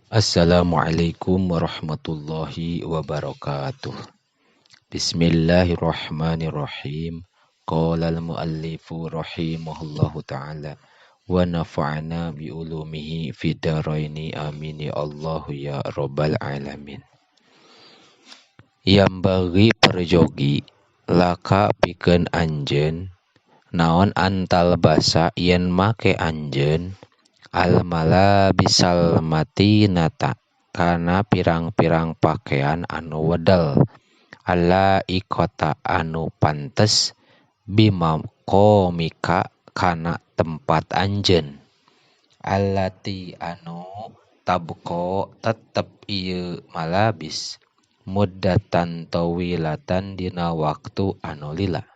Assalamualaikum warahmatullahi wabarakatuh. Bismillahirrahmanirrahim. Qala al-muallifu rahimahullahu ta'ala wa nafa'ana bi ulumihi fid dharaini amin ya Allahu ya rabbal alamin. Yambagi perjogi laka pikeun anjeun naon antal basa yen make anjeun al malabisal matinata kana pirang-pirang pakaian anu wedel ala ikota anu pantes bimaqomika kana tempat anjeun allati anu tabqa tetep ieu malabis muddatan tawilatan dina waktu anu lila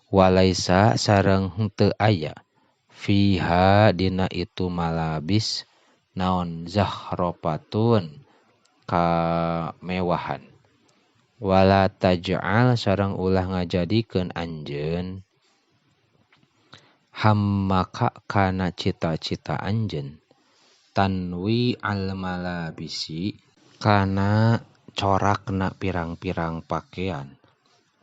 walaisa sareng henteu aya fiha dina itu malabis naon zahrofatun kamewahan wala taj'al sareng ulah ngajadikeun anjeun hammaka kana cita-cita anjeun tanwi al malabisi kana corakna pirang-pirang pakaian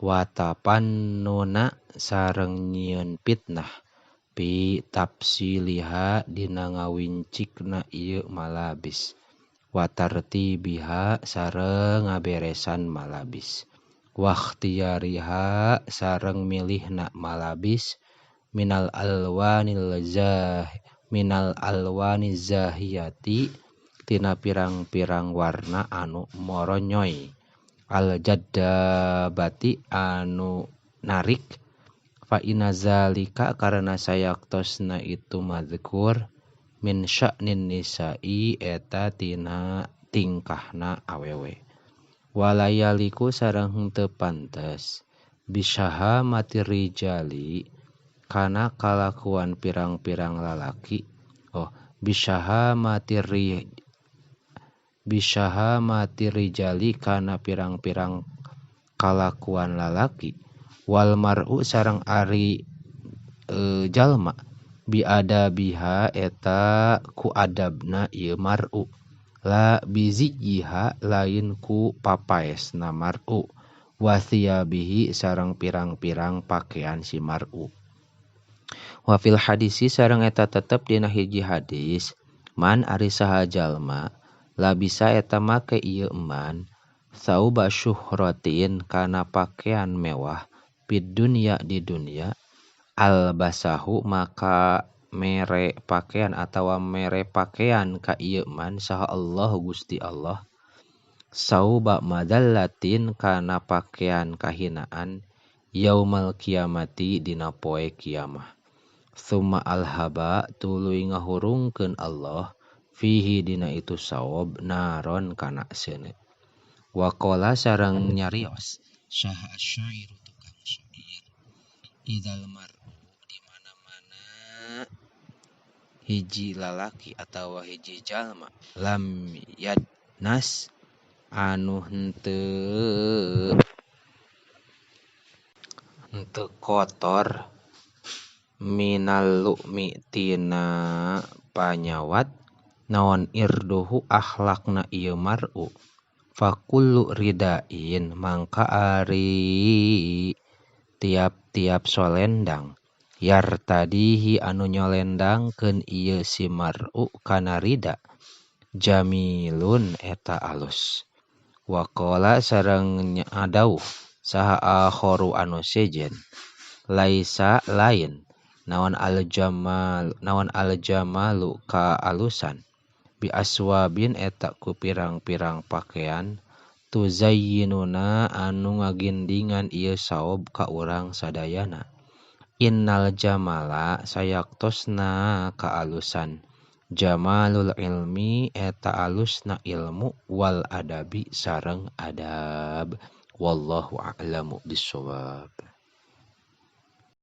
watapannuna sareng nyieun fitnah bi tafsiliha dina ngawincikna ieu malabis watartibiha sareng ngaberesan malabis wakhtiyariha sareng milihna malabis minal alwanil zah minal alwani zahiyati tina pirang-pirang warna anu moronyoy al jaddabati anu narik fa inna zalika karena sayaktosna itu mazkur min sya'nin nisa'i eta tina tingkahna awewe walayaliku sareng henteu pantes bisahamati rijali kana kalakuan pirang-pirang lalaki oh bisahamati rijali kana pirang-pirang kalakuan lalaki wal mar'u sareng ari jalma biadabiha eta ku adabna ieu mar'u la bizijiha lain ku papaesna mar'u wathiyabihi sareng pirang-pirang pakaian si mar'u wa fil hadisi sareng eta tetep dina hiji hadis man ari saha jalma labisa eta make ieu man sauba syuhratin kana pakaian mewah fid dunya di dunya albasahu maka mere pakaian atawa mere pakaian ka ieu man saha Allah Gusti Allah sauba madallatin kana pakaian kahinaan yaumal kiamati dina poe kiamah summa alhaba tuluy ngahurungkeun Allah fihi dina itu saob naron kana seuneu waqala sareng nyarios saha asyairu tukang syair idzal mar'u di mana-mana hiji lalaki atawa hiji jalma lam yadnas anu henteu kotor minal lu'mi tina panyawat naon irduhu akhlakna ieu mar'u fakullu ridain mangka ari tiap-tiap solendang yartadihi anu nyolendangkeun ieu si mar'u kana rida jamilun eta alus waqala sareng adauh saha akharu anu sejen laisa lain naon aljamalu ka alusan bi aswabin eta ku pirang-pirang pakaian tuzayyinuna anu ngagindingan ieu saob ka urang sadayana innal jamala sayaktosna kaalusan jamalul ilmi eta alusna ilmu wal adabi sareng adab wallahu a'lamu bissawab.